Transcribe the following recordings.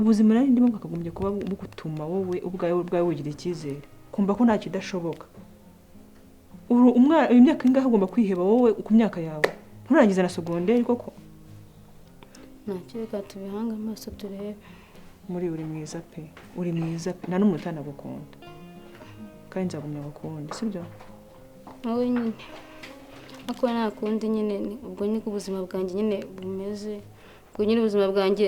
Ubuzima nari ndimo bwakagombye kuba bugutuma wowe ubwawe wigira icyizere, kumva ko nta kidashoboka. Uri umwana, imyaka ingahe ugomba kwiheba wowe ku myaka yawe nturangiza na segonderi koko? Ntacyo, reka tubihange amaso turebe. Muri uri mwiza pe, uri mwiza pe, nta n'umuntu utanagukunda, kandi nzagumya gukunda, sibyo? Wowe nyine, ariko nta kundi nyine, ubwo niko ubuzima bwanjye nyine bumeze. Ubwo nyine ubuzima bwanjye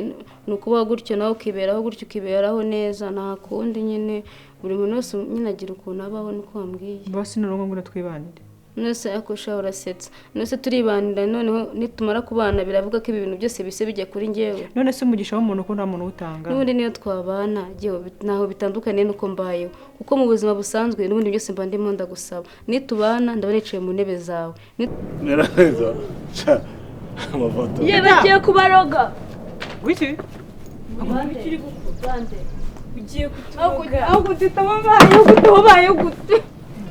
ni ukubaho gutyo, nawe ukiberaho gutyo, ukiberaho neza. Nta kundi nyine, buri muntu wese nyine agira ukuntu abaho, niko wambwiye. Basi noneho ngwino twibanire. Nose akosha, urasetsa. Nose turibanira, noneho nitumara kubana biravuga ko ibi bintu byose bise bijya kuri njyewe? None se umugisha w'umuntu ko nta muntu uwutanga? N'ubundi niyo twabana jyewe ntaho bitandukaniye n'uko mbayeho, kuko mu buzima busanzwe n'ubundi byose mba ndimo ndagusaba. Nitubana ndaba nicaye mu ntebe zawe. Neza amafoto. Ye, bagiye kubaroga. Wiki? Ugiye kuturoga. Aho gutita wabaye gute? Wabaye gute?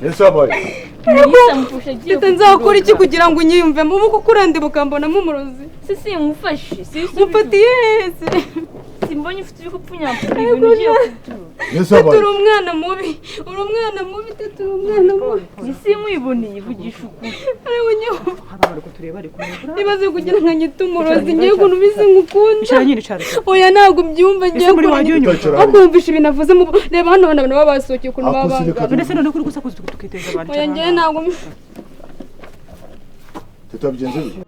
Ese wabaye? Mulisa mufashe, agiye. Teta, nzakora iki kugira ngo unyiyumvemo ubu kuko urandeba ukambonamo umurozi? Si simufashe, si. Mufatiye hese? Simbonye ufite uri kupfunyapfunya ibintu, ugiye kuturoga. Ese Teta, wabaye? uri umwana mubi, uri umwana mubi. Teta, uri umwana mubi. Ni simwiboneye, vugisha ukuri. Ariko nyumva. Hari abantu kutureba, ariko Ibaze kugira ngo anyite umurozi, ngiye ukuntu ubizi ngukunda. Icara nyine, icara. Oya, ntabwo mbyumva ngiye. Ese muri wajya unyumva? Icara. Aho kumvisha ibintu avuze mu, reba hano abantu baba basohokeye ukuntu Ako baba si reka. bangana. None se noneho kuri gusakuza tukiteza abantu? Oya, ngewe ntabwo Teta, bigenze bite?